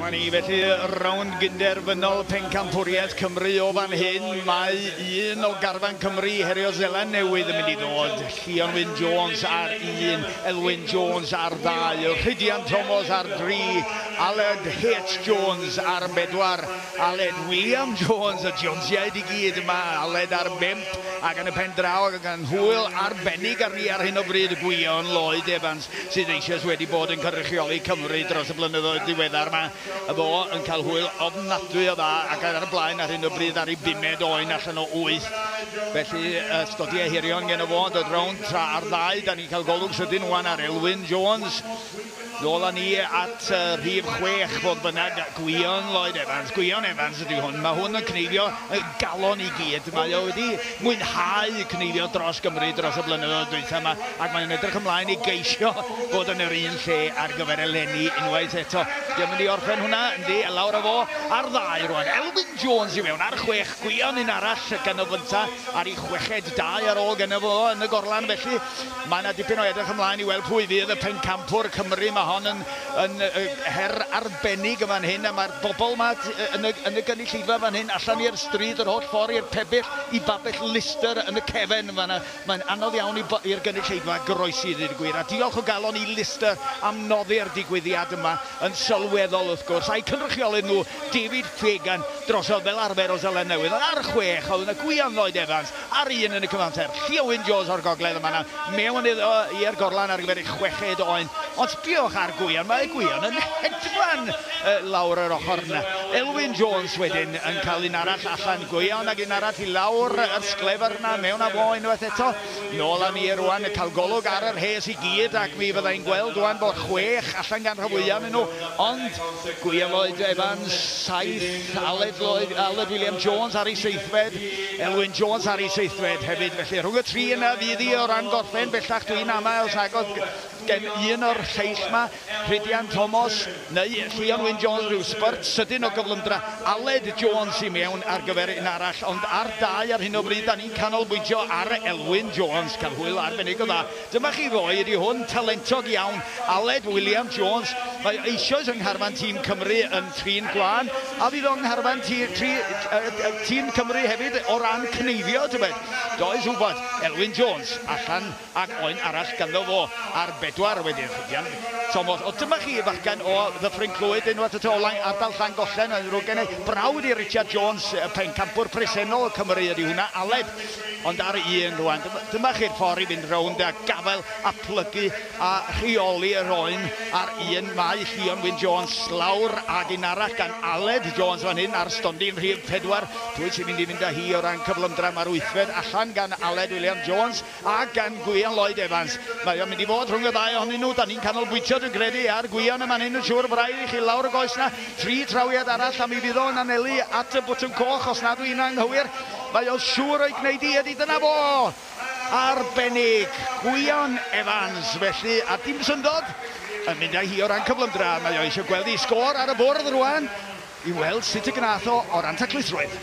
Dyma ni felly rownd gynderfynol Pencampwriaeth Cymru o fan hyn. Mae un o garfan Cymru i herio Seland Newydd yn mynd i ddod. Llion Wyn Jones ar un, Elwyn Jones ar ddau, Rhydian Thomas ar dri, Aled H Jones ar bedwar, Aled William Jones, y Jonesiaid i gyd yma, Aled ar bump, ac yn y pen draw ac yn hwyl arbennig arni ar hyn o bryd, Gwion Lloyd Evans, sydd eisoes wedi bod yn cynrychioli Cymru dros y blynyddoedd diweddar yma. Y fo yn cael hwyl ofnadwy o dda ac ar y blaen ar hyn o bryd ar ei bumed oen allan o wyth. Felly, ystodiau hirion gen o fo yn dod rownd tra ar ddau. Da ni'n cael golwg sydyn wan ar Elwyn Jones. Nôl â ni at rhif 6, fodd bynnag, Gwion Lloyd Evans. Gwion Evans ydy hwn. Mae hwn yn cneifio y galon i gyd. Mae o wedi mwynhau cneifio dros Gymru dros y blynyddoedd dwytha yma, ac mae'n edrych ymlaen i geisio bod yn yr un lle ar gyfer eleni unwaith eto. Diolch mynd i orffen hwnna, yndi, lawr â fo ar ddau rwan. Elwyn Jones i mewn ar 6, Gwion un arall gan o fynta ar ei chweched, dau ar ôl gan fo yn y gorlan, felly mae yna dipyn o edrych ymlaen i weld pwy fydd y pencampwr Cymru. Mae hon yn her arbennig yma'n hyn, a mae'r bobl yma yn y gynulleidfa fan hyn allan i'r stryd yr holl ffordd i'r pebyll i babell Lister yn y cefen fan'na. Mae'n anodd iawn i'r gynulleidfa groesi i ddweud y gwir, a diolch o galon i Lister am noddi'r digwyddiad yma yn sylweddol wrth gwrs, a'i cynrychiolydd nhw David Fagan drosodd fel arfer o Seland Newydd ar 6, oedd yna Gwion Lloyd Evans ar un yn y cyfamser, Llio Wyn Jones o'r gogledd yma na mewn iddo i'r gorlan ar gyfer ei chweched oen, ond sbiwch ar Gwion, mae Gwion yn hedfan lawr yr ochr yna. Elwyn Jones wedyn yn cael un arall allan, Gwion ac un arall i lawr yr sglefr yna, mewn â fo unwaith eto. Nôl â ni rwan, cael golwg ar yr rhes i gyd, ac mi fyddai'n gweld rwan bod 6 allan gan rhan fwyaf ohonyn nhw, ond Gwion Lloyd Evans, 7, Aled Lloyd, Aled William Jones ar ei seithfed, Elwyn Jones ar ei seithfed hefyd, felly rhwng y tri yna fydd hi o ran gorffen bellach, dwi'n amau os nag oedd gen un o'r lleill ma, Rhydian Thomas neu Llion Wyn Jones, rhyw sbyrt sydyn o gyflymdra. Aled Jones i mewn ar gyfer un arall, ond ar dau ar hyn o bryd, da ni'n canolbwyntio ar Elwyn Jones, cael hwyl arbennig o dda. Dyma chi ddoe, ydy hwn talentog iawn, Aled William Jones. Mae eisoes yng ngharfan tîm Cymru yn trin gwlân, a fydd o'n ngharfan tîm Cymru hefyd o ran cneifio, tybed. Does wybod, Elwyn Jones allan ac oen arall ganddo fo ar bedwar wedyn. Rhydian Thomas. O, dyma chi fachgen o Ddyffryn Clwyd unwaith eto o ardal Llangollen, yn ddrwg gen i. Brawd i Richard Jones, y pencampwr presennol Cymru ydy hwnna, Aled. Ond ar un rwan, dyma chi'r ffordd i fynd rownd a gafael a plygu a rheoli yr oen ar un. Mae Llion Wyn Jones lawr ag un arall gan Aled Jones fan hyn ar stondin rhif 4. Pwy sy'n mynd i fynd â hi o ran cyflymdra? Mae'r wythfed allan gan Aled William Jones a gan Gwion Lloyd Evans. Mae o'n mynd i fod rhwng y ddau ohonyn nhw. Da ni'n canolbwyntio, dwi'n credu, ar Gwion yma'n hyn yn siŵr. Braidd i chi lawr y goes na. 3 trawiad arall a mi fydd o'n anelu at y botwm coch os nad dwi'n anghywir. Mae o'n siŵr o'i gwneud i ydy dyna fo! Arbennig! Gwion Evans felly, a dim syndod, yn mynd â hi o ran cyflymdra. Mae o eisiau gweld ei sgôr ar y bwrdd rwan i weld sut y gnath o o ran taclusrwydd.